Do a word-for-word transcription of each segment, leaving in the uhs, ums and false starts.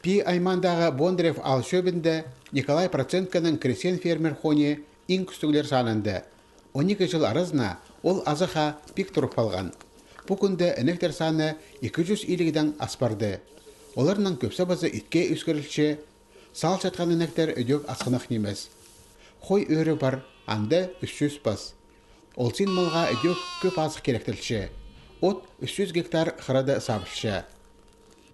Пии аймаандағы Бондарев аал чӧбінде Николай Проценконың крестьян-фермер хони иң кӱстіглер санында. Он ікі чыл аразына ол азахха пик турып халған. Пу кӱнде інектер саны ікі чӱс илігдең ас парды. Оларның кӧбізі паза итке ӧскірілче. Салчатхан інектер ідӧк асхынах нимес. Хой ӧӧрі пар, анда ӱс чӱс пас. Ол син малға ідӧк кӧп азых киректелче. От ӱс чӱс гектар хырада сабылча.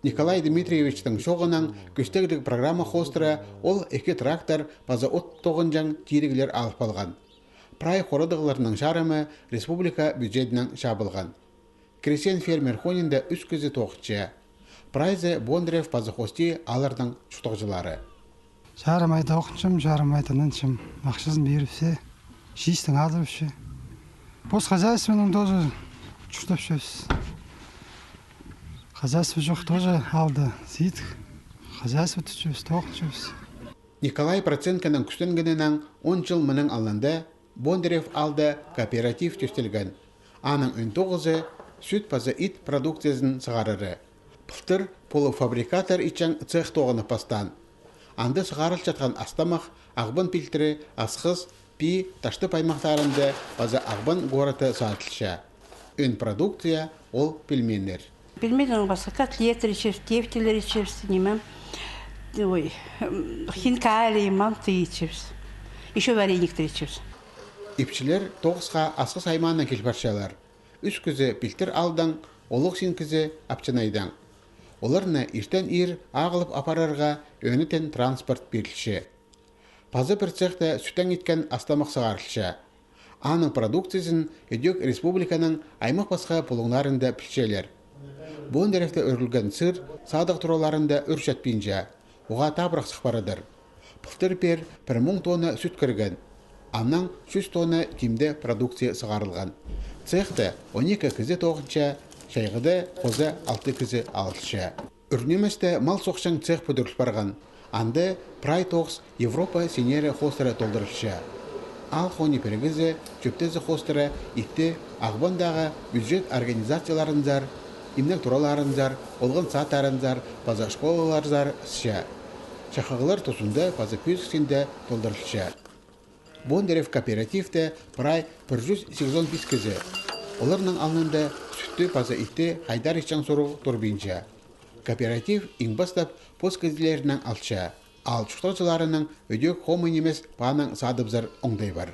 Николай Дмитриевичтің чооғынаң кӱстігліг программа хоостыра ол ікі трактор паза от тоғынҷаң тиріглер алып алған. Прай хорадығларның чарымы республика бюджетінең чабылған. Крестьян-фермер хонинда ӱс кізі тоғынча. Прайзы Бондарев паза Хости аалларның чуртағҷылары. Чарым ай тоғынчам, чарым ай тынанчам. Ахчазын пиріпче, чистең азырапча. Пос хозяйствонаң тоже чуртапчабыс. Хозяйство чох тоже аалда. Сидік. Хозяйство тутчабыс, тоғынчабыс. Николай Проценконың кӱстенгенінең он чыл мының алнында Бондарев аалда кооператив тӧстелген. Аның ӱн тоғызы сӱт паза ит продукциязын сығарары. Пылтыр полуфабрикаттар итчең цех тоғынып пастаан. Анда сығарылчатхан ас-тамах, ағбан пилтірі, Асхыс, Пии, Таштып аймахтарында паза Ағбан городта садылча. Ӱн продукция ол пельменьнер. Пельменьнең пасха котлеттер итчебіс, тефтельлер итчебіс, ниме, ой, м, хинкали, манты итчебіс. Ещё варениктер итчебіс. Ипчілер тоғысха Асхыс аймаанаң кил парчалар. Ӱс кізі пилтір аалдаң, олох син кізі Апчанайдаң. Оларны иртен-иир ағылып апарарға ӧнетін транспорт пирілче. Паза пір цехта сӱттең иткен ас-тамах сығарылча. Аның продукциязын ідӧк республиканың аймах-пасха пулуңнарында пілчелер. Бондаревте ӱрілген сыр садығ тураларында ӱр чатпинча, уғаа табырах сых парадыр. Пылтыр пеер пір муң тонна сӱт кірген, аннаң чӱс тонна тимде продукция сығарылған. Цехта он ікі кізі тоғынча, чайғыда хоза алты кізі алылча. Ӱр ниместе мал соохчаң цех пӱдіріл парған. Анда прай тоғыс Европа синнері хоостыра толдырылча. Аал хони пірігізі чӧптезі хоостыра итті Ағбандағы бюджет организацияларынзар, имнег тураларынзар, олған садтарынзар паза школаларзар ысча. Чахығлар тузында паза пӧзік синде толдырылча. Бондарев кооперативте прай пір чӱс сигізон пис кізі. Оларның алнында сӱтті паза итті хайдар итчең сурығ турбинча. Кооператив иң пастап пос кізілерінең алча. Аал чуртағҷыларының ідӧк хомай нимес паанаң садыбызар оңдай пар.